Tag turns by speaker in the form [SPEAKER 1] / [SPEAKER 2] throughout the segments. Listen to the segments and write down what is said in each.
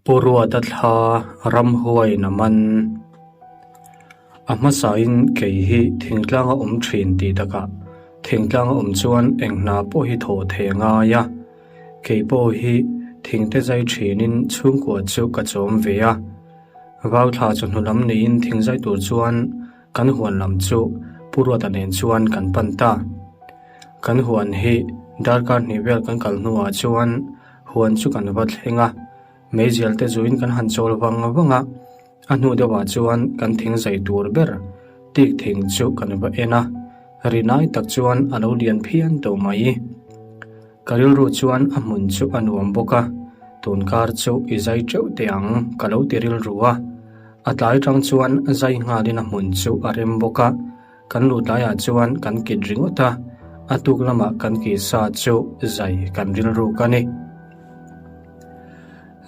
[SPEAKER 1] Pu Ruata thla ramhuaiin a man. A hmasain kei hi thingtlanga awm thin tih takah thingtlanga awm chuan eng hna pawh hi thawh thei a ngai a. Kei pawh hi thingte zai thinin chhungkua chu ka chawm ve a. Vau thla chawhnu lam neiin thingzai tur chuan kan huan lam chu Pu Ruata nen chuan kan pan ta. Kan huan hi darkar hnih vel kan kal hnuah chuan Huan chu kan va thleng a, meizial te zuin kan han chawl vang vang a, a hnu deuhah chuan kan thing zai tur ber tik thing chu kan va en a, rinai tak chuan a lo lian phian tawh mai. Ka rilru chuan a hmun chu a nuam bawk a, tun kar chu i zai teuh teh ang ka lo ti rilru a, a tlai tang chuan zai nghalin a hmun chu a rem bawk a. Kan luh tlaiah chuan kan kit ringawt a, a tuk lamah kan kih sa chu zai kan rilruk a ni.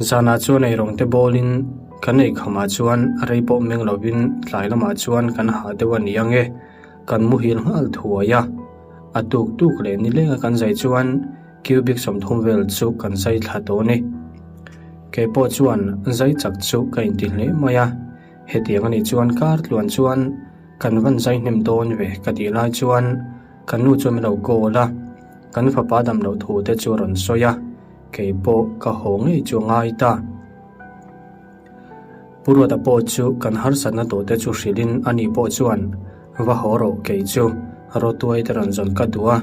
[SPEAKER 1] Zanah chuan eirawng te bawlin kan eikhamah chuan rei pawh meng lovin tlai lamah chuan kan hah deuh a ni ang e, kan muhil nghal thuai a. A tuk tuk leh nilenga kan zai chuan cubic 30 vel chu kan zai thla tawh a ni. Kei pawh chuan zai chak chu ka inti hle mai a, hetiang a nih chuan kar tluan chuan Kan van zai hnem dawn ve ka tih lai chuan ka nu chuan min lo call a, kan fapa dam loh thu te chu a rawn sawi a, kei pawh ka haw ngei chu a ngai ta. Pu Ruata pawh chu kan harsatna tawh te chu hrilhin ani pawh chuan va haw rawh kei chu rawtuai te rawn zawn ka duh a,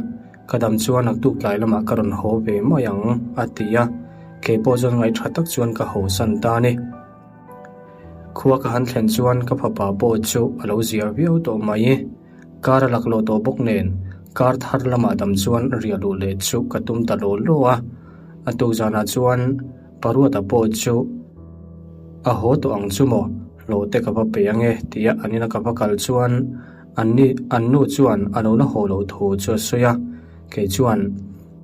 [SPEAKER 1] ka dam chuan naktuk tlai lamah ka rawn haw ve mai ang a ti a, kei pawh chuan ngaih tha tak chuan ka hawsan ta a ni. Khua ka han thlen chuan ka fapa pawh chu a lo zia viau tawh mai. Kar a laklawh tawh bawk nen kar thar lamah dam chuan riah luh leh chu ka tum ta law law a. A tuk zanah chuan Paruata pawh chu a haw tawh ang chu maw, hlawh te ka va pe ange tia an ina ka va kal chuan an ni an nu chuan a lo la haw loh thu chu a sawi a. Kei chuan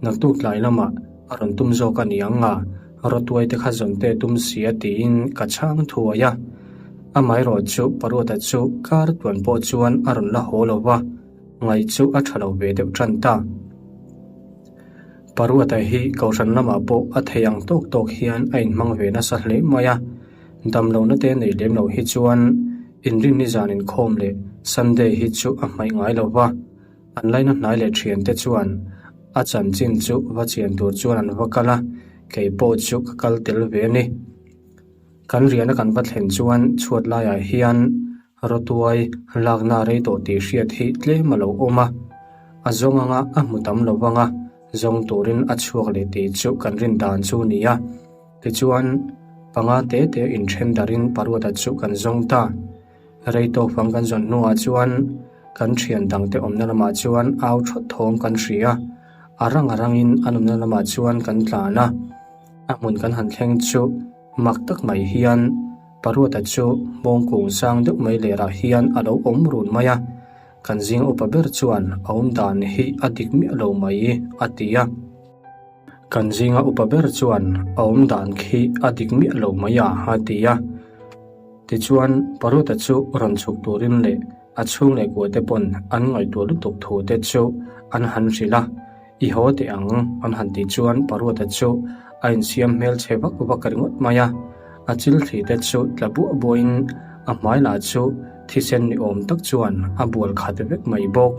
[SPEAKER 1] naktuk tlai lamah a rawn tum zawk a ni ang a. Rawtuai te kha zawn te tum si a tiin ka chhang thuai a. Amaherawh chu Paruata chu kar tuan pawh chuan a rawn la haw lo va, ngaih chu a tha lo ve deuh tan ta. Paruata hi Kohhran lamah pawh a thei ang tawk tawk hian a inhmang ve nasa hle mai a, damlohna te nei lem loh hi chuan Inrinni zan inkhawm leh Sunday hi chu a hmaih ngai lo va. An laina hnai leh thiante chuan a chanchin chu va chian tur chuan an va kal a, kei pawh chu ka kal tel ve a ni. Kan riahna kan va thlen chuan chhuat laiah hian rawtuai lakna rei tawh tih hriat hi tlem a lo awm a, a zawng anga a hmu tam lo vang a, zawng turin a chhuak leh tih chu kan rin dan chu a ni a. Tichuan, panga te te inthen darin paruata chu kan zawng ta. Rei tawk fang kan zawn hnuah chuan kan thian dangte awmna lamah chuan au thawt thawm kan hria a, a rang a rangin an awmna lamah chuan kan tlan a. A hmun kan han thleng chu mak tak mai hian Paruata chu hmawngkung sang deuh mai lerah hian a lo awm run mai a, kan zing upa ber chuan a awm dan hi a dik miah lo mai a ti a. Kan zinga upa ber chuan a awm dan khi a dik miah lo mai a a ti a. Tichuan, Paruta chu rawn chhuk turin leh a chhung leh kuate pawn an ngaihtuah lutuk thu te chu an han hrilh a, I haw teh ang an han tih chuan Paruta chu a insiam hmel chhe vak vak ringawt mai a, a chil thli te chu tla buah buahin a hmai lah chu thisen ni awm tak chuan a bual khat vek mai bawk.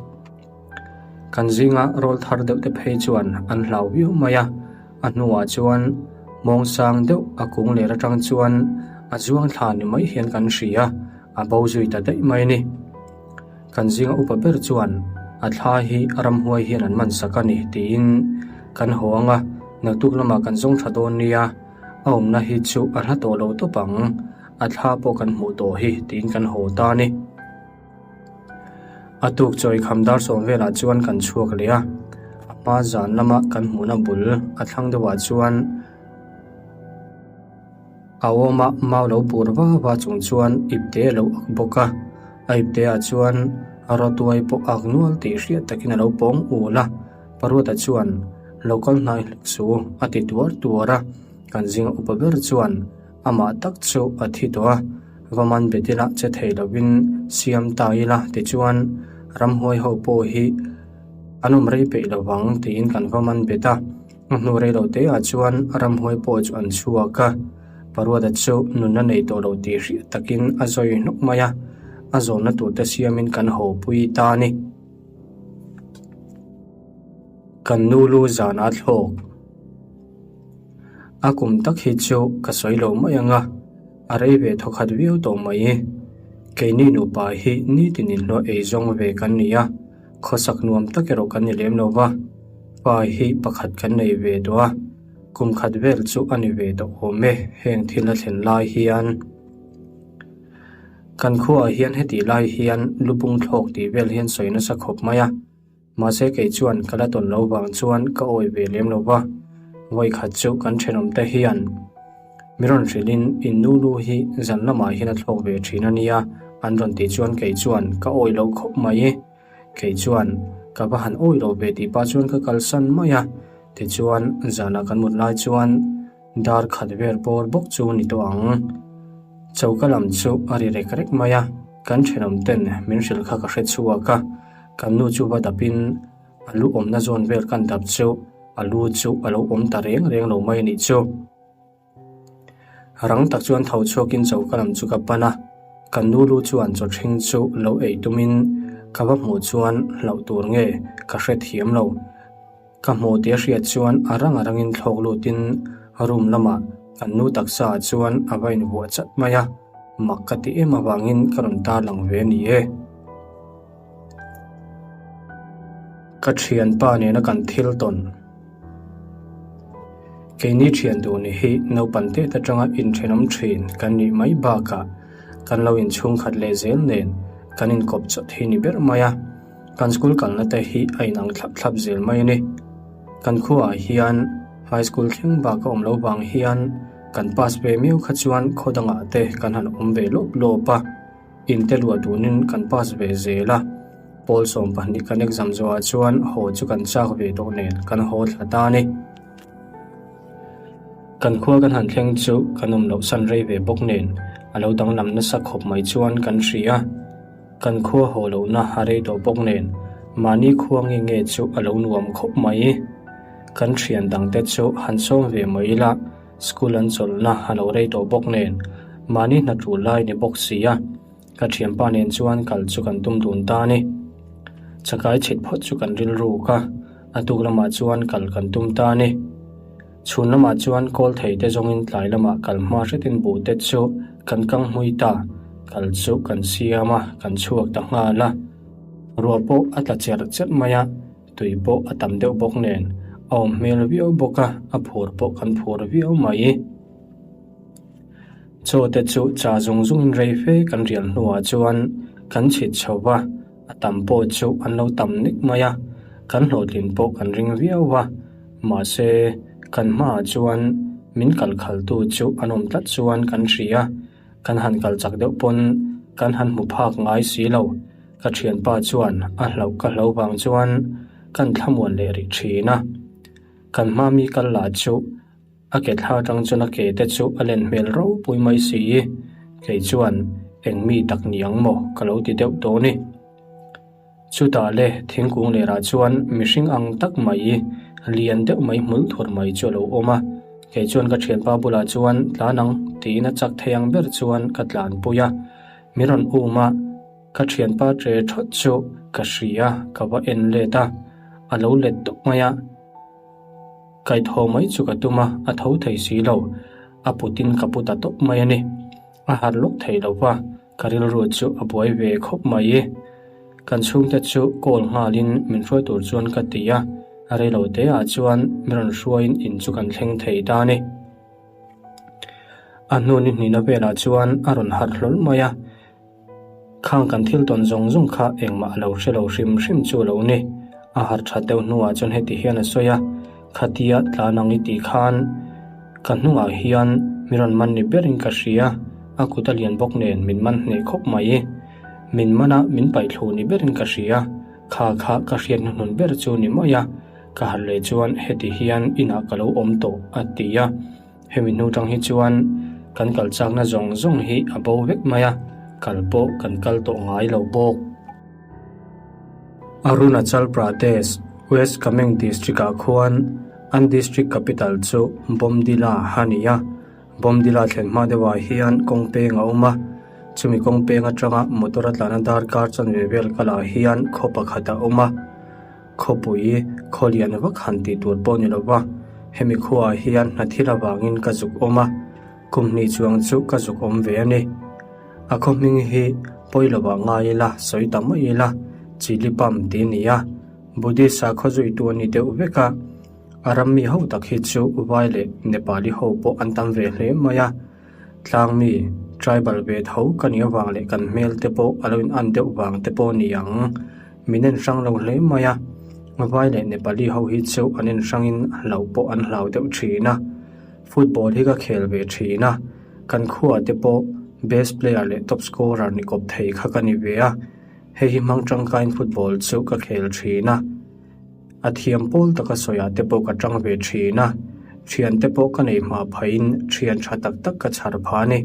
[SPEAKER 1] Kan zinga rawl thar deuh te phei chuan an hlau viau mai a, a hnuah chuan mawng sang deuh a kung ler atang chuan a zuang thla ni mai hian kan hria, a bo zui ta daih mai a ni. Kan zinga upa ber chuan a thla hi ramhuai hian an man sak a ni tiin kan haw ang a, naktuk lamah kan zawng tha dawn nia, a awmna hi chu a hla tawh lo tawp ang, a thla pawh kan hmuh tawh hi tiin kan haw ta a ni. A tuk chawi kham dar sawm velah chuan kan chhuak leh a, a hma zan lama kan hmuhna bul a thlang deuhah chuan a awma mau lo bur va va chung chuan ipte a lo ak bawk a, a ipte ah chuan rawtuai pawh ak nual tih hriat takin a lo pawng ul a, Paruata chuan lo kal hnai hlek su a ti tuar tuar a, kan zinga upa ber chuan Amah tak chu a thi tawh a, va man bet ila che thei lovin siam ta ila tichuan ramhuai ho pawh hi an awm rei peih lovang tiin kan va man bet a. A hnu rei lo te ah chuan ramhuai pawh chu an chhuak a. Paruata chu nunna nei tawh lo tih hriat takin a zawi hnawk mai a, a zawnna turte siamin kan haw pui ta a ni. Kan nu lu zan a thlawk. A kum tak hi chu ka sawi lo mai ang a, a rei ve thawkhat viau tawh mai. Keini nupa hi nitin inhlawh ei zawng ve kan ni a, khawsak nuam tak erawh kan ni lem lo va, pa hi pakhat kan nei ve tawh a, kum khat vel chu a ni ve tawh awm e heng thil a thlen lai hian. Kan khuaah hian hetih lai hian lubung thlawk tih vel hian sawi nasa khawp mai a. Mahse kei chuan ka la tawn lo vang chuan ka awi ve lem lo va, vawi khat chu kan thenawm te hian mi rawn hrilhin in nu lu hi zan lamah hian a thlawk ve thin a nia an rawn tih chuan kei chuan ka awi lo khawp mai. Kei chuan ka va han awi lo ve tih pah chuan ka kalsan mai a, tichuan zanah kan mut lai chuan dar khat vel bawr bawk chu ni tawh ang. Choka lam chu a ri rek rek mai a, kan thenawm ten min hrilh kha ka hre chhuak a. Kan nu chu va dapin a lu awmna zawn vel kan dap chu a lu chu a lo awm ta reng reng lo mai a nih chu. Rang tak chuan tho chhuakin choka lam chu ka pan a, kan nu lu chuan chaw ṭhing chu lo ei tumin ka va hmuh chuan hlauh tur nge ka hrethiam lo. Ka hmuh tih a hriat chuan a rang a rangin thlawk lutin room lamah kan nu taksa ah chuan a va invuah chat mai a, mak ka ti em avangin ka rawn tarlang ve a ni e. Ka thianpa nena kan thil tawn. Keini thian duh ni hi naupang tet atanga inthenawm thin kan nih mai bakah kan lo inchhungkhat leh zel nen kan inkawp chawt hi ni ber mai a. Kan school kalna te hi a inang thlap thlap zel mai a ni. Kan khuaah hian high school thleng bak a awm lo vang hian kan pass ve miau kha chuan khaw dangah te kan han awm ve lawp lawp a, inte luah dunin kan pass ve zel a. Pawl 12 kan exam zawhah chuan haw chu kan chak ve tawh nen kan haw thla ta a ni. Kan khua kan han thleng chu kan awm loh san rei ve bawk nen a lo danglam nasa khawp mai chuan kan hria. Kan khua haw lohna a rei tawh bawk nen mahni khua nge nge chu a lo nuam khawp mai. Kan thian dangte chu han sawm ve mai ila, school an chawlhna a lo rei tawh bawk nen mahni hna tul lai ni bawk si a, ka thianpa nen chuan kal chu kan tum dun ta a ni. Chakai chhit phawt chu kan rilruk a, a tuk lamah chuan kal kan tum ta a ni. Chhun lamah chuan kawl thei te zawngin tlai lamah kal hma hretin buh te chu kan kang hmui ta, kal chu kan siam a, kan chhuak ta nghal a. Ruah pawh a tla cherh cherh mai a, tui pawh a tam deuh bawk nen a awm hmel viau bawk a, a phur pawh kan phur viau mai. Chaw te chu cha zung zungin rei fe kan rial hnuah chuan kan chhit chho va, a tam pawh chu an lo tam nek mai a, kan hlawhtlin pawh kan ring viau va. Mahse, kan hmaah chuan min kal khaltu chu an awm tlat chuan kan hria, kan han kal chak deuh pawn kan han hmu phak ngai si lo. Ka thianpa chuan a hlauh ka hlo vang chuan kan thlamuan leh rih thin a. Kan hma mi kal lah chu a ke thla atang chuan a ke te chu a len hmel ropui mai si. Kei chuan eng mi tak ni ang maw ka lo ti deuh tawh ni. Chutah le thingkung lerah chuan mihring ang tak mai, lian deuh mai hmul thur mai chu a lo awm a. Kei chuan ka thianpa bulah chuan tlan ang tiin a chak thei ang ber chuan ka tlanpui a. Mi rawn um a, ka thianpa tre thawt chu ka hria, ka va en let a, a lo let tawp mai a. Kaithaw mai chu ka tum a, a tho thei si lo, a putin ka pu ta tawp mai a ni. A harh lawk thei lo va, ka rilru chu a buai ve khawp mai. Kan chhungte chu call nghalin min hruai tur chuan ka ti a, reilo teah chuan mi rawn hruaiin in chu kan thleng thei ta a ni. A hnu ni hnihna velah chuan a rawn harh hlawl mai a, Khang kan thil tawn zawng zawng kha engmah a lo hre lo hrim hrim chu a lo ni. A harh that deuh hnuah chuan heti hian a sawi a, Khatia tlan ang i tih khan ka hnungah hian mi rawn man ni berin ka hria, a kut a lian bawk nen min man hneh khawp mai. Min man a min paih thlu ni berin ka hria, kha kha ka hriat hnuhnun ber chu ni mai a, ka harh leh chuan heti hian inah ka lo awm tawh a ti a. Hemi hnu tang hi chuan kan kal chakna zawng zawng hi a bo vek mai a, kal pawh kan kal tawh ngai lo bawk. Arunachal Pradesh, West Kameng District ah khuan an district capital chu Bomdila a ni a. Bomdila thlen hma deuhah hian kawng peng a awm a, chumi kawng peng atanga motor a tlana darkar chanve vel kalah hian khaw pakhat a awm a, khawpui khaw lian vak han tih tur pawh ni lova, hemi khuaah hian hna thil avangin ka zuk awm a, kum hnih chuang chu ka zuk awm ve a ni. A khaw hming hi pawi lovah ngai ila sawi ta mai ila, Chili Pump tih a ni a, Buddhist sakhaw zuitu a ni deuh vek a. A ram mi ho tak hi chu Vai leh Nepali ho pawh an tam ve hle mai a, tlang mi, tribal ve tho ka nih avang leh kan hmel te pawh a lo in an deuh vang te pawh ni ang. Min en hrang lo hle mai a, Vai leh Nepali ho hi chu an en hrangin hlauh pawh an hlau deuh thin a. Football hi ka khel ve thin a, kan khuaah te pawh best player leh top scorer ni kawp thei kha ka ni ve a, hei hi hmang tangkaiin football chu ka khel thin a. A thiam pawl taka sawiah te pawh ka tang ve thin a, thian te pawh ka nei hma phaiin thian tha tak tak ka chhar pha a ni.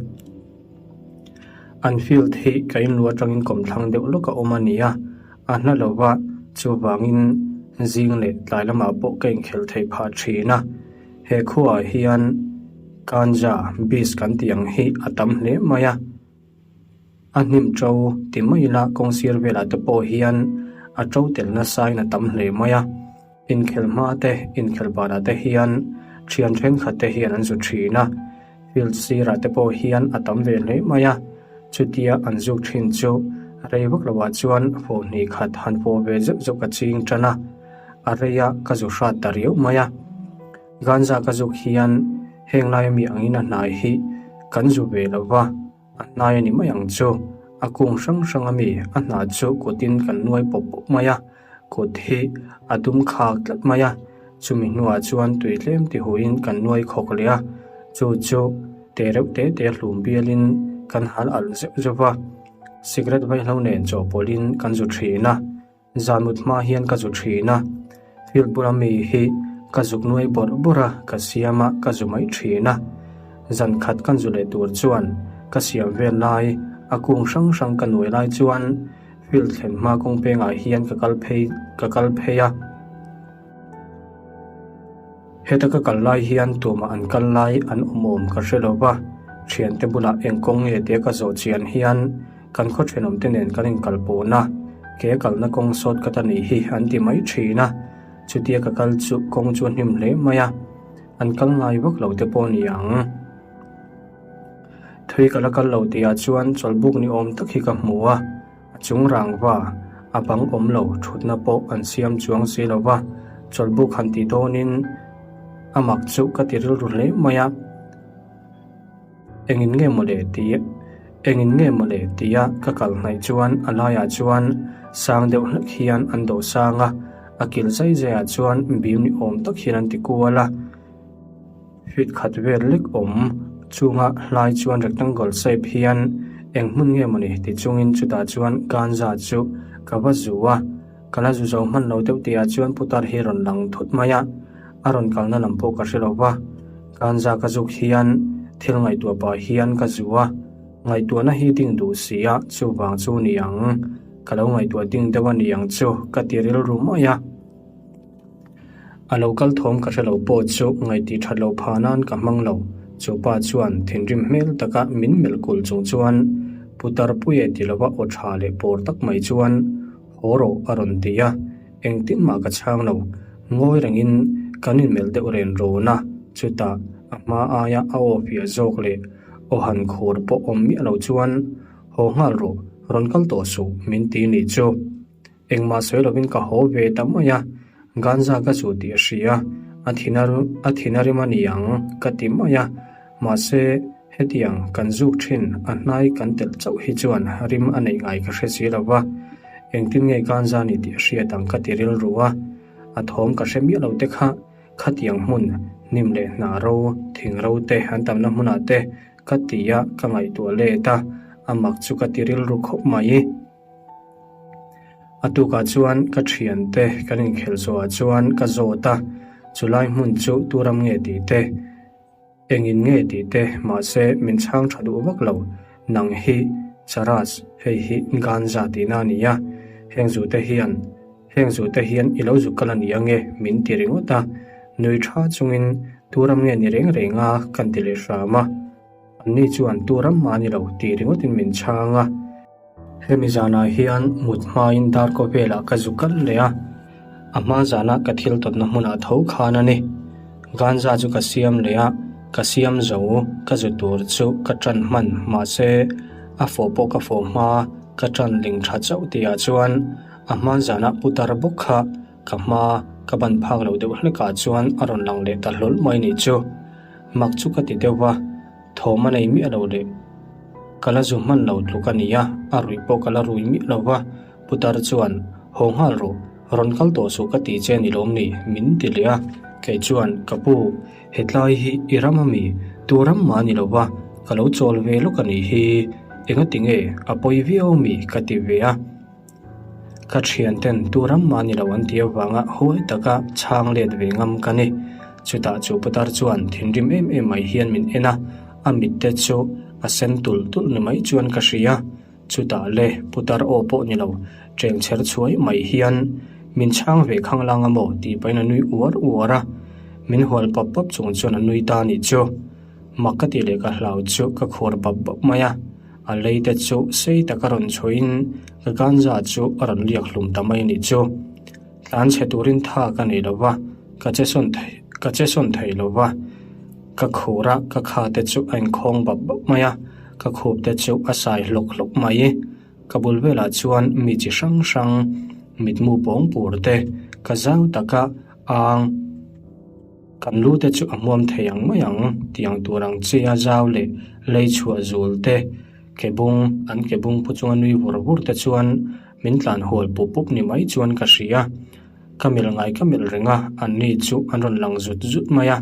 [SPEAKER 1] An field hi ka inlu atangin kawmthlang deuh lawk a awm a ni a, a hla lo va, chuvangin zing leh tlai lamah pawh ka inkhelh theih phah thin a. He khuaah hian ganja bees kan tih ang hi a tam hle mai a. A hnim to ti mai ila kawng sir velah te pawh hian a to tel nasa in a tam hle mai a, inkhelh hma te inkhelh banah te hian thian thenkhat te hian an zu thin a, field sirah te pawh hian a tam ve hle mai a, chutia an zuk thin chu rei vak lovah chuan fawh hnih khat han fawh ve zeuh zeuh ka ching tan a, a rei a ka zu hrat ta riau mai a. Ganja ka zuk hian heng laia mi angin a hnai hi kan zu ve lo va, a hnai a ni mai ang chu. A kung hrang hrang a mi a hna chu kutin kan nuai pawp pawp mai a, kut hi a dum khak tlat mai a, chumi hnuah chuan tui tlem ti huiin kan nuai khawk leh a, chu chu te reuh te te hlum bialin kan hal alh zeuh zeuh va, cigarette vaihlo nen chawhpawlhin kan zu thin a. Zanmut hma hian ka zu thin a, field bula mi hi ka zuk nuai bawrh bawrh a, ka siam a, ka zu mai thin a. Zan khat kan zu leh tur chuan ka siam vel lai, a kung hrang hrang ka nuai lai chuan field thlen hma kawng pengah hian ka kal phei ka kal phei a. Heta ka kal lai hian tumah an kal lai an awm awm ka hre lo va, thiante bulah eng kawng nge tia ka zawh chian hian kan khaw thenawmte nen kan inkal pawn a, ke kalna kawng sawt ka ta nih hi an ti mai thin a, chutia ka kal chu kawng chu a hnim hle mai a, an kal ngai vak lo te pawh a ni ang. Thui ka la kal lo tihah chuan chawlhbuk ni awm tak hi ka hmu a. A chung rangva a bang awm lo thutna pawh an siam chuang si lo va, chawlhbuk han tih dawnin a mak chu ka ti rilru hle mai a. Engin nge mawle tih engin nge mawle tia ka kal hnaih chuan a laiah chuan sang deuh hlek hian an dawh sang a, a kil zai zaiah chuan bim ni awm tak hian an ti kual a. Feet khat vel lek awm chunga hlai chuan rectangle shape hian eng hmun nge mawni ti chungin chutah chuan ganja chu ka va zu a, ka la zu zo hman lo deuh tihah chuan putar hi rawn lang thut mai a, a rawn kalna lam pawh ka hre lo va, ganja ka zuk hian thil ngaihtuah pah hian ka zu a, ngaihtuahna hi ding duh si a chuvang chu ni ang, ka lo ngaihtuah ding deuh a ni ang chu ka ti rilru mai a. A lo kal thawm ka hre lo pawh chu ngaih tih that loh phah nan ka hmang lo. Chu pa chuan thinrim hmel taka min melh kulh chung chuan Putar Puia ti lova aw tha leh pawr tak mai chuan haw rawh a rawn ti a, engtin mah ka chhang lo. Ngawi rengin kan inmelh deuh ren rawn a, chutah a hma aia a aw fiah zawk leh aw han khur pawh awm miah lo chuan haw nghal rawh, rawn kal tawh suh min ti nih chu. Engmah sawi lovin ka haw ve ta mai a, ganja ka zu tih a hria, a thin a a thin a rim a ni ang ka ti mai a, mahse hetiang kan zuk thin a hnai kan telh chauh hi chuan rim a neih ngai ka hre si lo va, engtin nge ganja ni tih a hriat ang ka ti rilru a, a thawm ka hre miah lo te kha khatiang hmun hnim leh hnah ro thing ro te an tamna hmunah te ka ti a ka ngaihtuah let a, a mak chu ka ti rilru khawp mai. A tukah chuan ka thiante kan inkhelh zawhah chuan ka zawt a, chulai hmun chu tu ram nge tih te, engin nge tih te mahse min chhang tha duh vak lo, nang hi Charas hei hi Ganja tihna a ni a, heng zute hian heng zute hian i lo zuk kal a ni ange min ti ringawt a, nui tha chungin. Tu ram nge ni reng reng a kan ti leh hram a. Anni chuan tu ram mah a ni lo tih ringawtin min chhang a. Hemi zanah hian mut hmain darkaw velah ka zu kal leh a, a hma zana ka thil tawtna hmunah tho khan a ni. Ganja chu ka siam leh a, ka siam zo ka zu tur chu ka tan hman mahse a fawh pawh ka fawh hma ka tan ling tha chauh tihah chuan a hma zana putar bawk kha ka hma ka ban phak loh deuh hlekah chuan a rawn lang leh ta hlawl mai nih chu. Mak chu ka ti deuh va, thawm a nei miah lo leh. Ka la zu hman lo tluk a nia, a ruih pawh ka la rui miah lo va, Putar chuan, Haw nghal rawh, rawn kal tawh suh ka ti che ni lawm ni, min ti leh a. Kei chuan, Ka pu, hetlai hi i ram a mi, tu ram mah ni lo va, ka lo chawl ve lawk a nih hi, engati nge a pawi viau mi ka ti ve a. Ka thianten tu ram mah ni lo an ti avanga huai taka chhang let ve ngam ka ni. Chutah chu putar chuan thinrim em em mai hian min en a, a mit te chu a sen tulh tulh ni mai chuan ka hria. Chutah le putar aw pawh ni lo, cheng chher chhuai mai hian min chhang ve khanglang a maw tih pahin a nui uar uar a, min hual pap pap chung chuan a nui ta nih chu. Mak ka tih leh ka hlau chu ka khur bap bap mai a. A lei te chu sei taka rawn chhuahin ka ganja chu a rawn liak hlum ta mai a nih chu. Tlan chhe turin tha ka nei lo va, ka che sawn thei ka che sawn thei lo va. Ka khur a, ka kha te chu a inkhawng bap bap mai a, ka khup te chu a sai hlawk hlawk mai. Ka bul velah chuan mi chi hrang hrang mitmu pawng pur te ka zau taka ang. Kan lu te chu a hmuam thei ang mai ang tiang tur ang chi a zau leh lei chhuah zul te, ke bung, an ke bung pu chunga nui vur vur te chuan min tlan hual pup pup ni mai chuan ka hria. Ka melh ngai ka melh reng a, an ni chu an rawn lang zut zut mai a,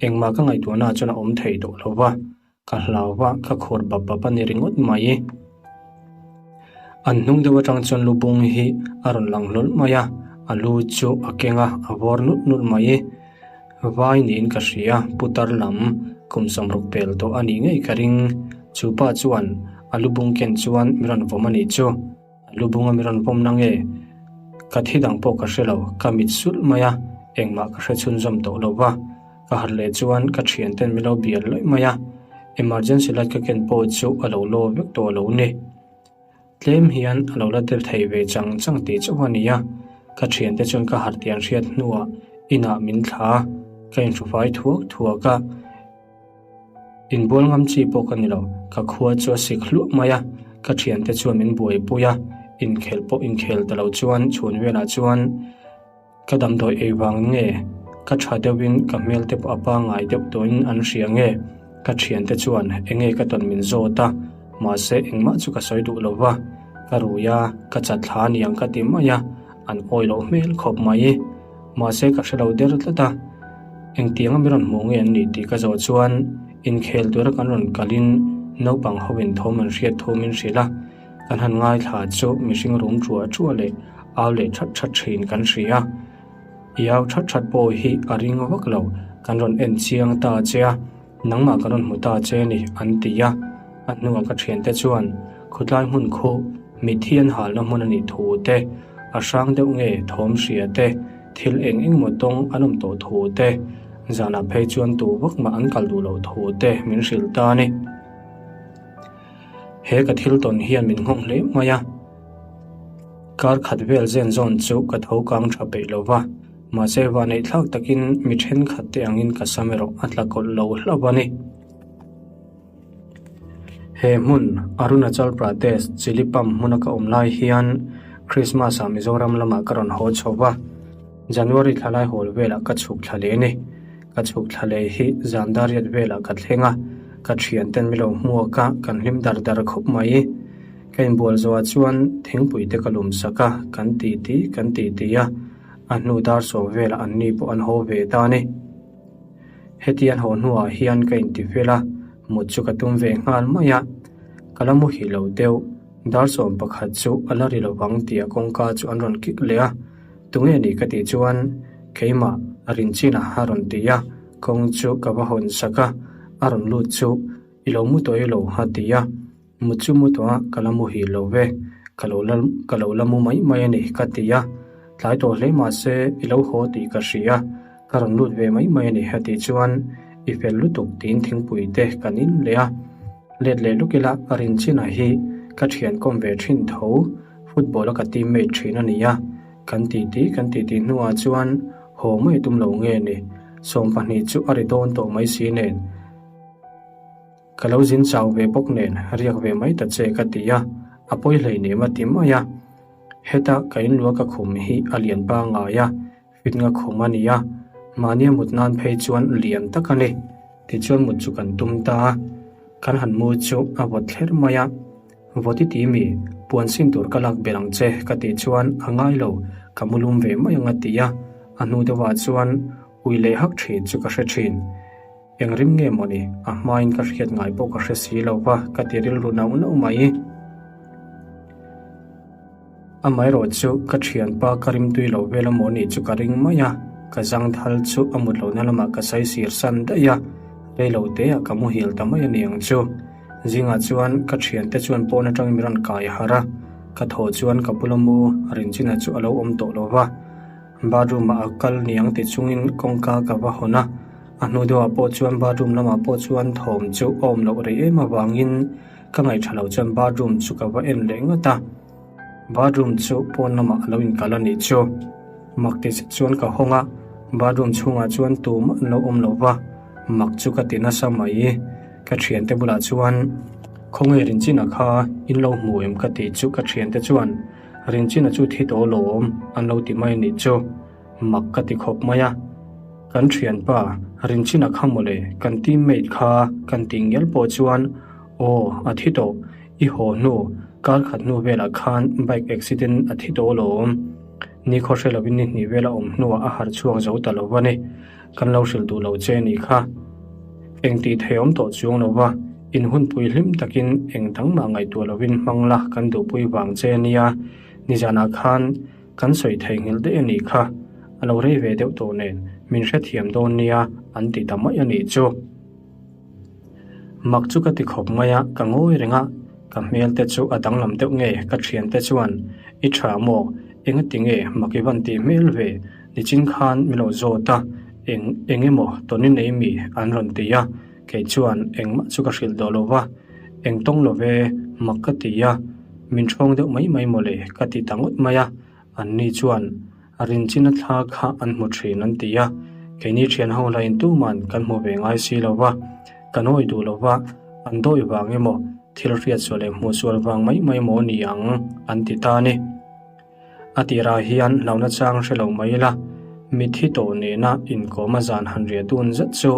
[SPEAKER 1] engmah ka ngaihtuahna chuan a awm thei tawh lo va. Ka hlau va, ka khur bap bap a ni ringawt mai. An hnung deuh atang chuan lu bung hi a rawn lang hlawl mai a, a lu chu a keng a, a vawr nulh nulh mai. Vai niin ka hria, putar lam kum sawmruk pel tawh a nih ngei ka ring. Chu pa chuan a lu bung ken chuan mi rawn vawm a nih chu. A lu bunga mi rawn vawm na nge? Ka thi dang pawh ka hre lo, ka mit sulh mai a, engmah ka hre chhunzawm tawh lo va. Ka harh leh chuan ka thian ten min lo bial lawih mai a, emergency light ka ken pawh chu a lo law vek tawh lo ni. Tlem hian a lo la tel thei ve chang chang tih chauh a ni a, ka thian te chuan ka harh tih an hriat hnuah inah min thla a, ka inhrufai thuak thuak a. Inbual ngam chi pawh ka ni lo, ka khua chu a sik hluah mai a, ka thian te chuan min buaipui a, inkhelh pawh inkhel ta lo chuan chhun velah chuan Ka damdawi ei vang nge? Ka tha deuhin ka hmel te pawh a pangngai deuh tawhin an hria nge? Ka thiante chuan enge ka tawn min zawt a, mahse engmah chu ka sawi duh lo va, ka rui a, ka chat thla aniang ka ti mai a, an awi loh hmel khawp mai. Mahse ka hre lo der tlat a, engtianga mi rawn hmuh nge an nih tih ka zawh chuan inkhel tura kan rawn kalin naupang ho in thawm an hriat thu min hrilh a, Kan han ngaithla chu mihring rum ṭuah ṭuah leh au leh ṭhat ṭhat ṭhin kan hria. I au ṭhat ṭhat pawh hi a ring vak lo, kan rawn en chiang ta che a, nangmah kan rawn hmu ta che a ni, an ti a. A hnuah ka ṭhiante chuan khutlai hmun khu mitthi an halna hmun a nih thu te, a hrang deuh nge thawm hria te, thil eng eng maw tawng an awm tawh thu te, zanah phei chuan tu vak mah an kal duh loh thu te min hrilh ta a ni. He ka thil tawn hian min nghawng hle mai a, kar khat vel zen zawn chu ka tho kang tha peih lo va, mahse vaneih thlak takin mi thenkhat te angin ka sam erawh a tla kawlh lo hlauh a ni. He hmun Arunachal Pradesh Chilipam hmuna ka awm lai hian Christmas ah Mizoram lamah ka rawn haw chho va, January thla lai hawl velah ka chhuk thla leh a ni. Ka chhuk thla leh hi zan dariat velah ka thleng a, ka thian ten mi lo hmuak a, kan hlim dar dar khawp mai. Ka inbual zawhah chuan thingpui te ka lum sak a, kan ti ti kan ti ti a, a hnu dar sawm velah an ni pawh an haw ve ta a ni. Heti an haw hnuah hian ka inti fel a, mut chu ka tum ve nghal mai a, ka la muhil lo deuh. Dar 11 chu a la ri lovang tih a kawngka chu an rawn kik leh a, Tunge ni ka tih chuan keimah a rin chin a a rawn ti a, kawng chu ka va hawn sak a, a rawn lut chu i lo mu tawh i lo a ti a, mut chu mu tawh a ka la muhil lo ve, ka lo la ka lo la mu mai mai a ni ka ti a, tlai tawh hle mahse i lo haw tih ka hria. Ka rawn lut ve mai mai a ni a tih chuan i fel lutuk tiin thingpui te kan in leh a. Let leh luk ila Rinchina hi ka thian kawm ve thin tho, football a ka teammate thin a ni a, kan titi kan titi hnuah chuan haw mai tum lo nge ni, 20 chu a ri dawn tawh mai si nen. Ka lo zin chau ve bawk nen riak ve mai ta che ka ti a, a pawi hleinem a ti mai a. Heta ka inlua ka khum hi a lian pangngai a, fitnga khum a ni a, mahnia mut nan phei chuan lian tak a ni. Tichuan mut chu kan tum ta a, kan han mu chu a vawt thler mai a. Vawt i ti mi, puan sin tur ka lak belh ang che ka tih chuan a ngai lo, ka mu lum ve mai ang a ti a, a hnu deuhah chuan ui leh hak thin chu ka hre thin. Eng rim nge mawni, a hmain ka hriat ngai pawh ka hre si lo va, ka ti rilru nauh nauh mai. Amaherawh chu ka thianpa ka rimtui lo vel amaw nih chu ka ring mai a, ka zangthal chu a mut lohna lamah ka saisir san daih a, rei lo teah ka muhil ta mai a ni ang chu. Zingah chuan ka thiante chuan pawn atangin min rawn kai harh a, ka thaw chuan ka bula mu Rinchina chu a lo awm tawh lo va. Bathroom ah a kal niang ti chungin kawngka ka va hawn a, a hnu deuhah pawh chuan bathroom lamah pawh chuan thawm chu a awm loh rei em avangin ka ngaihṭha lo chuan bathroom chu ka va en leh ngawt a, bathroom chu pawn lamah a lo inkal a nih chu. Mak ti zet chuan ka hawng a, bathroom chhungah chuan tumah an lo awm lo va, mak chu ka ti nasa mai. Ka thiante bulah chuan Khawnge Rinchina kha in lo hmu em ka tih chu ka thiante chuan Rinchina chu thi tawh lawm an lo ti mai a nih chu. Mak ka ti khawp mai a. Kan thianpa Rinchina kha mawle kan teammate kha kan tih ngial pawh chuan aw a thi tawh i haw hnu kar khat hnu velah khan bike accident a thi tawh lawm. Ni khaw hre lovin ni hnih vel a awm hnuah a harh chhuak zo ta lo a ni. Kan lo hrilh duh lo che a nih kha. Eng tih thei awm tawh chuang lo va, in hunpui hlim takin eng dang mah ngaihtuah lovin hmang la kan duhpui vang che a nia. Nizanah khan kan sawi theihnghilh daih a nih kha. A lo rei ve deuh tawh nen min hrethiam dawn nia an ti ta mai a nih chu. Mak chu ka ti khawp mai a, ka ngawi reng a, ka hmel te chu a danglam deuh nge ka thiante chuan i tha maw, engati nge mak i van tih hmel ve, nichin khan min lo zawt a, eng eng emaw tawni nei mi an rawn ti a, kei chuan engmah chu ka hrilh dawh lo va, eng tawng lo ve mak ka ti a, min ṭhawng deuh mai mai mawle ka ti ta ngawt mai a, anni chuan A rinchina thla kha an hmu thin an ti a, keini thian ho lain tuman kan hmu ve ngai si lo va, kan awi duh lo va, an dawi vang emaw, thil hriat sual leh hmuh sual vang mai mai maw ni ang an ti ta a ni. A tirah hian hlauhna chang hre lo mai ila, mitthi tawh nena inkawma zan han riah dun zet chu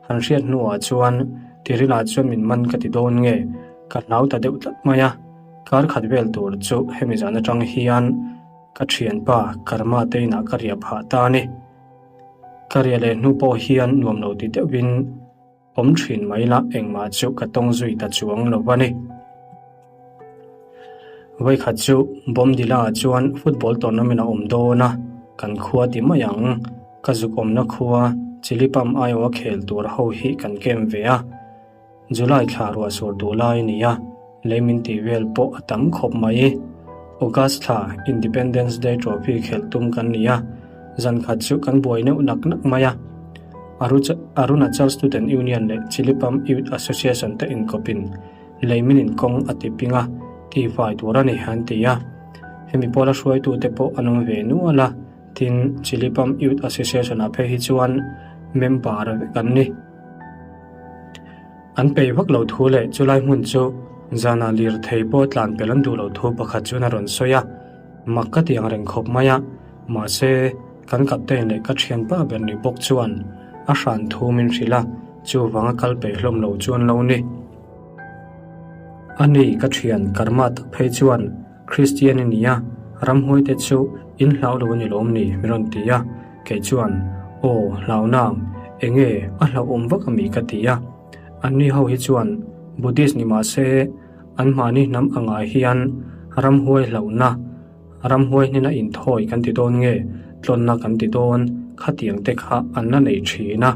[SPEAKER 1] han hriat hnuah chuan tirilah chuan min man ka ti dawn nge, ka hlau ta deuh tlat mai a, kar khat vel tur chu hemi zan atang hian Ka thianpa Karma te inah ka riah phah ta a ni. Ka riah leh hnu pawh hian nuam lo ti deuhin awm thin mai la engmah chu ka tawng zui ta chuang lo a ni. Vawikhat chu Bomdila ah chuan football tournament a awm dawn a, kan khua ti mai ang. Ka zuk awmna khua Chilipam aiawha khel tur ho hi kan kem ve a. July thla ruah sur duh lai a ni a, lei min tih vel pawh a tam khawp mai. August thla Independence Day Trophy khelh tum kan ni a, zan khat chu kan buai neuh nak nak mai a. Arunachal Student Union leh Chilipam Youth Association te inkawpin lei min inkawng a ti ping a, tihfai tur a ni an ti a. Hemi pawla hruaitute pawh an awm ve nual a, tin Chilipam Youth Association-ah phei hi chuan member vek an ni. An peih vak lo thu leh chulai hmun chu zanah lirthei pawh tlan pel an duh lo thu pakhat chuan a rawn sawi a, mak ka ti ang reng khawp mai a, mahse kan captain leh ka thianpa ber ni bawk chuan a hran thu min hrilh a, chuvanga kal peih hlawm lo chu an lo ni. Ani ka thian Karma tak phei chuan Kristian i ni a, ramhuaite chu in hlau lo a ni lawm ni? min rawn ti a, kei chuan, Aw, hlau nang, enge a hlauhawm vak a mi ka ti a. Anni ho hi chuan Buddhist ni mah se, anmahni hnam angah hian ramhuai hlauhna, ramhuai hnena inthawi kan ti dawn nge, tlawnna kan ti dawn, khatiang te kha an la nei thin a.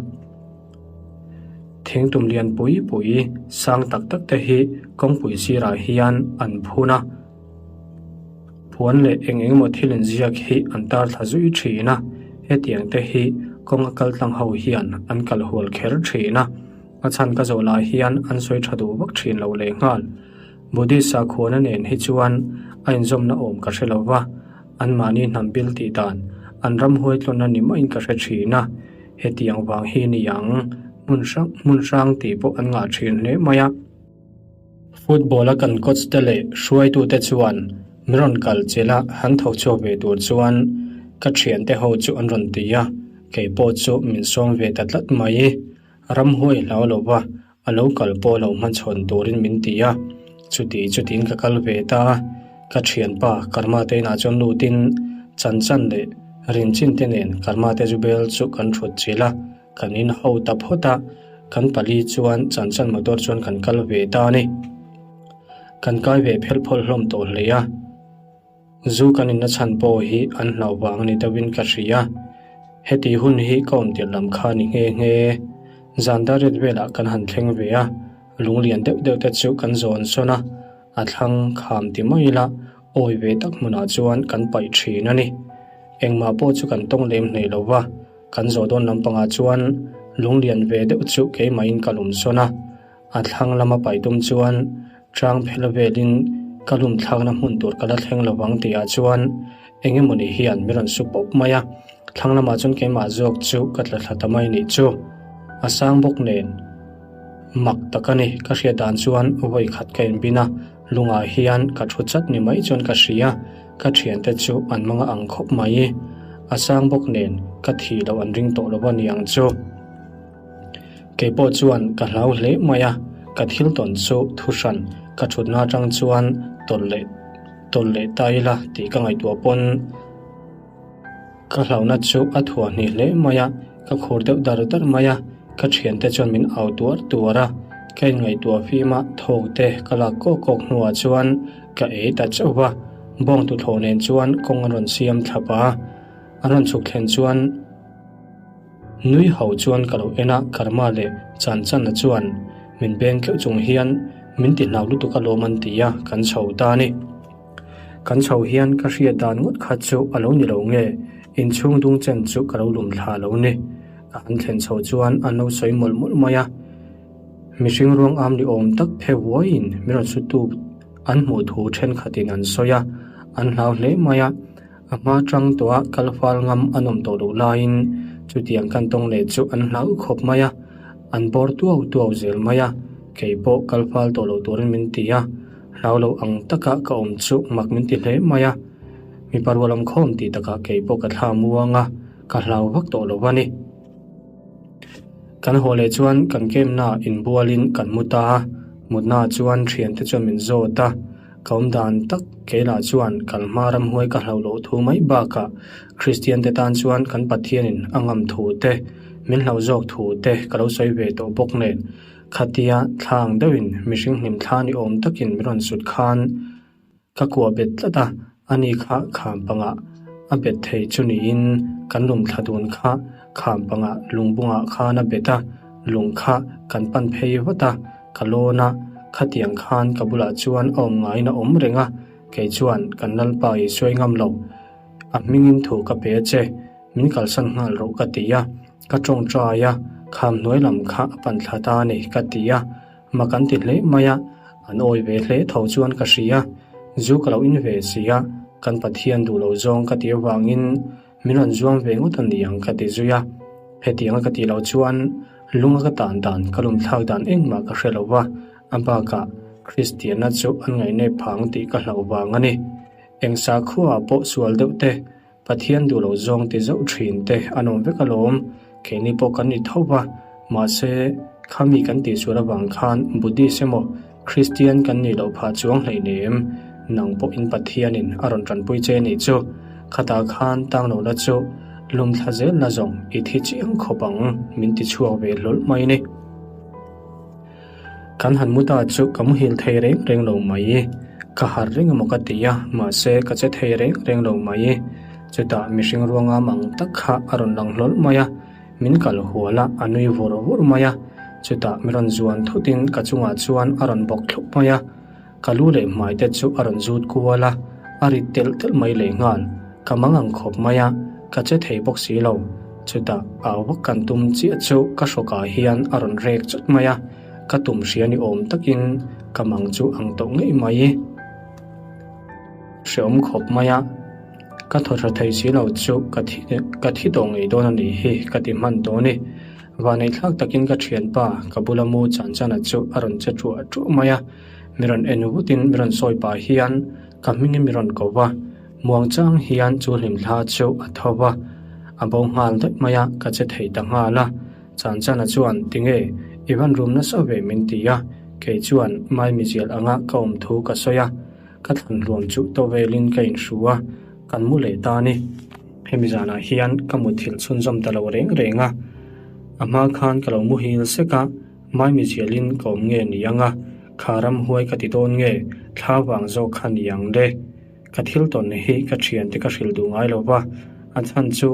[SPEAKER 1] Thingtum lian pui pui sang tak tak te hi kawngpui sirah hian an phun a, puan leh eng eng emaw thil inziak hi an tar thla zui thin a, hetiang te hi Kawnga kal tlang ho hian an kal hual kher thin a, a chhan ka zawh lai hian an sawi tha duh vak thin lo leh nghal. Buddhist sakhuana nen hi chuan a inzawmna awm ka hre lo va, anmahni hnam bil tih dan an ramhuai tlawnna ni maiin ka hre thin a, hetiang vang hi ni ang hmun hrang hmun hrang tih pawh an ngah thin hle mai a. Football a kan coach te leh hruaitute chuan min rawn kal chilh a, han tho chhuak ve tur chuan ka thiante ho chu an rawn ti a, kei pawh chu min sawm ve ta tlat mai. Ramhuai hlau lo va, a lo kal pawh lo hmachhawn turin min ti a, chuti chutiin ka kal ve ta a, ka thianpa Karma te inah chuan lutin chan chan leh rinchin te nen Karma te zu bel chu kan thut chilh a, Kan in ho ta phawt a, kan pali chuan Chanchan motor chuan kan kal ve ta a ni. Kan kai ve phelh phawlh hlawm tawh hle a, zu kan inna chhan pawh hi an hlauh vang a ni deuhin ka hria. Heti hun hi ka awm tirh lam kha ni nghe nghe. Zan dar ret velah kan han thleng ve a, lunglian deuh deuh te chu kan zawn sawn a, a thlang kham ti mai ila awi ve tak hmunah chuan kan paih thin a ni. Engmah pawh chu kan tawng lem hlei lo va. Kan zawh dawn lampangah chuan lunglian ve deuh chu keimahin ka lum sawn a, a thlang lama paih tum chuan ṭang phel velin ka lum thlakna hmun tur ka la thleng lo vang tihah chuan eng emawni hian min rawn su pawp mai a, thlang lamah chuan keimah zawk chu ka tla thla ta mai nih chu. A sang bawk nen mak tak a ni, ka hriat dan chuan vawi khat ka inbin a, lungah hian ka thu chat ni mai chuan ka hria. Ka thiante chu an manga ang khawp mai. A sang bawk nen ka thih loh an ring tawh lo a ni ang chu. Kei pawh chuan ka hlau hle mai a, ka thil tawn chu thu hran ka thutna atang chuan tawlh leh tawlh leh ta ila tih ka ngaihtuah pawn Ka hlauhna chu a thuah hnih hle mai a, ka khur deuh dar dar mai a, ka thiante chuan min au tuar tuar a, ka inngaihtuah fim a, thawk te ka lak kawk kawk hnuah chuan ka ei ta chauh va, bawng tuthlawh nen chuan kawng an rawn siam thlap a, an rawn chhuk thlen chuan nui ho chuan ka lo en a, Karma leh Chanchana chuan min beng keuh chung hian min ti hlau lutuk alawm an ti a, kan chho ta a ni. Kan chho hian ka hriat dan ngawt kha chu a lo ni lo nge, inchhung dung chen chu ka lo lum thla lo ni. Ka han thlen chho chuan an lo sawi mawlh mawlh mai a. Mihring ruang am ni awm tak phe vuaiin min rawn sutu an hmuh thu thenkhatin an sawi a, an hlau hle mai a. A hma tang tawha kal fal ngam an awm tawh loh laiin chutiang kan tawng leh chu an hlau khawp mai a, an bawr tuau tuau zel mai a, kei pawh kal fal tawh lo turin min ti a. Hlau lo ang taka ka awm chu mak min ti hle mai a, mipa rual awm khawm tih takah kei pawh ka thla muang a, ka hlau vak tawh lo a ni. Kan haw leh chuan kan kemna inbualin kan mu ta a, mutna chuan thiante chuan min zawt a, ka awm dan tak keilah chuan kal hma ramhuai ka hlauh loh thu mai bakah Kristian te tan chuan kan Pathianin a ngam thu te, min hlauh zawk thu te ka lo sawi ve tawh bawk nen. Khatia thlang deuhin mihring hlim thla ni awm takin min rawn sut khan ka kuah bet tlat a, ani kha kham pangah a bet thei chu niin kan lum thla dun kha kham pangah lungbungah khan a bet a, lung kha kan pan phei vat a, ka lawn a, khatiang khan ka bulah chuan a awm ngaiin a awm reng a, kei chuan kan Lalpa i sawi ngam lo, a hmingin thu ka pe a che. Min kalsan nghal rawh ka ti a, ka tawngtai a, kham hnuai lam kha a pan thla ta a ni ka ti a, mak an ti hle mai a, an awi ve hle tho chuan ka hria, zu ka lo in ve si a, kan Pathian duh lo zawng ka ti avangin min rawn zuam ve ngawt a ni ang ka ti zui a, hetianga ka tih loh chuan lunga ka tan dan ka lumthlak dan engmah ka hre lo va, a bakah Kristianna chu an ngaihnep phang tih ka hlauh vang a ni. Eng sakhuaah pawh sual deuh te Pathian duh loh zawng ti zauh thin te an awm vek alawm, keini pawh kan ni tho va, mahse khami kan tihsual avang khan Buddhist emaw Christian kan nih loh phah chuang hleinem, nang pawhin Pathianin a rawn tanpui che nih chu, khatah khan tang lo la chu lum thla zel la zawng i thi chiang khawp ang min ti chhuak ve hlawl mai ni. Kan han mu ta chu ka muhil thei reng reng lo mai. Ka harh reng emaw ka ti a, mahse ka che thei reng reng lo mai. Chutah mihring ruangam ang tak kha a rawn lang hlawl mai a, min kal hual a, a nui vur vur mai a. Chutah mi rawn zuan thutin ka chungah chuan a rawn bawk thlup mai a, ka lu leh hmai te chu a rawn zut kual a, a rit telh telh mai lehnghal. Ka mang ang khawp mai a, ka che thei bawk si lo. Chutah au vak kan tum chiah chu ka hrawkah hian a rawn rek chawt mai a, ka tum hria ni awm takin ka mang chu ang tawh ngei mai. Hreawm khawp mai a, ka thaw tha thei si lo chu ka thi ka thi tawh ngei dawn a nih hi ka ti hman tawh a ni. Vaneihthlak takin ka thianpa ka bula mu chan chana chu a rawn che ṭuah ṭuah mai a, mi rawn en vutin mi rawn sawi pah hian ka hmingin mi rawn ko va, muangchang hian chu hlimthla chu a tho va, a bo nghal daih mai a, ka che thei ta nghal a. Chan chana chuan tinge i van rum nasa ve min ti a, kei chuan maimizial anga ka awm thu ka sawi a. Ka thlan hluam chu to velin ka inhru a, kan mu leh ta a ni. Hemi zanah hian ka muthilh chhunzawm ta lo reng reng a, a hma khan ka lo muhil sek a, maimi zialin ka awm nge ni ang a, kha ramhuai ka ti dawn nge, thla vang zawk kha ni ang le. Ka thil tawn hi ka thiante ka hrilh duh ngai lo va, a chhan chu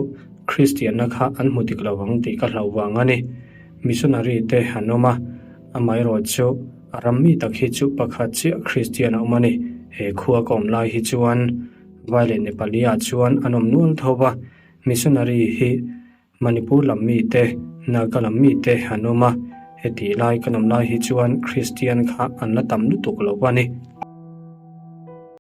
[SPEAKER 1] Kristianna kha an hmu dik lo ang tih ka hlauh vang a ni. Missionary te an awm a, amaherawh chu a ram mi tak hi chu pakhat chiah Kristian a awm a ni. He khua ka awm lai hi chuan Vai leh Nepali ah chuan an awm nual tho va, missionary hi Manipur lam mi te, Naga lam mi te an awm a, hetih lai kan awm lai hi chuan Kristian kha an la tam lutuk lo a ni.